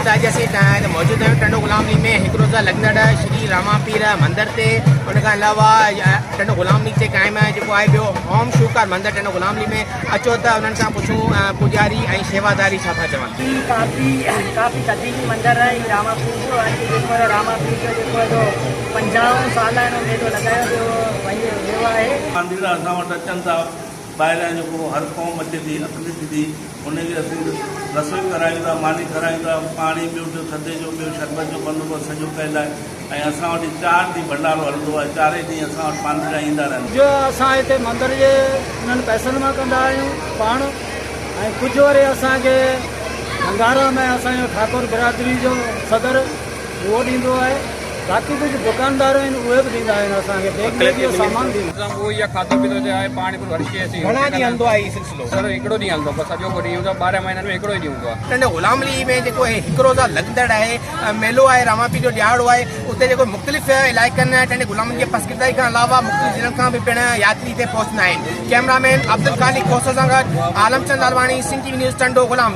ته اڄ اسين هتي موجود آهيون ٽنڊو غلام علي ۾ هڪ روزه لڳندڙ شري راما پير مندر تي ان کان علاوه ٽنڊو غلام علي تي قائم آهي جيڪو آهي ٻيو هوم شوڪار مندر ٽنڊو غلام علي ۾ اچو ته انهن کان پڇون پوڄاري ۽ شيواداري ڇا ٿا چون. هي ڪافي ڪافي قديمي مندر آهي هي راما پير جو اڄ جيڪو آهي راما پير جو جيڪو آهي سو پنجاهون سالانو ميلو لڳايو ويو ويو آهي. پانڌيئڙا اسان وٽ اچن ٿا ٻاهريان جيڪو هر قوم اچي ٿي اقليت ٿي ان کي اسين رسوئي ڪرايون ٿا ماني کارايون ٿا پاڻي ٻيو ٽيو ٿڌي جو ٻيو شربت جو بندوبست سڄو ڪيل آهي ۽ اسان وٽ چار ڏينهن ڀنڊارو هلندو آهي چارئي ڏينهن اسان وٽ پانڌيئڙا ايندا رهندا. ڪجهه اسان هتي مندر جي انهن پئسن مان ڪندا آهيون پاڻ ۽ ڪجهه وري اسان کي گنگارا ۾ اسان جو ٺاڪر برادري جو صدر اهو ڏيندو آهي باقي ڪجهه دڪاندار آهن اهي به ڏيندا آهن اسان کي بيگ ويگ جو سامان ڏيندا. انتظام اهو ئي آهي کاڌو پيتو هتي آهي پاڻي پوري هر شيء اسين گهڻا ڏينهن هلندو آهي هي سلسلو؟ سر هڪڙو ڏينهن هلندو بس اڄوڪو ڏينهن هوندو آهي ٻارهن مهينن ۾ هڪڙو ئي ڏينهن هوندو آهي. ٽنڊي غلام علي ۾ جيڪو هي هڪ روزه لڳندڙ آهي ميلو آهي راماپير جو ڏهاڙو آهي اتي جيڪو مختلف علائقن ٽنڊي غلام علي جي پسگردائي کان علاوه مختلف ضلعن کان به پڻ ياتري هتي پهچندا آهن ڪئميرا مين عبدالخالق کوسو سان گڏ Alam Chand Lalwani Sindh T V news Tando Ghulam Ali.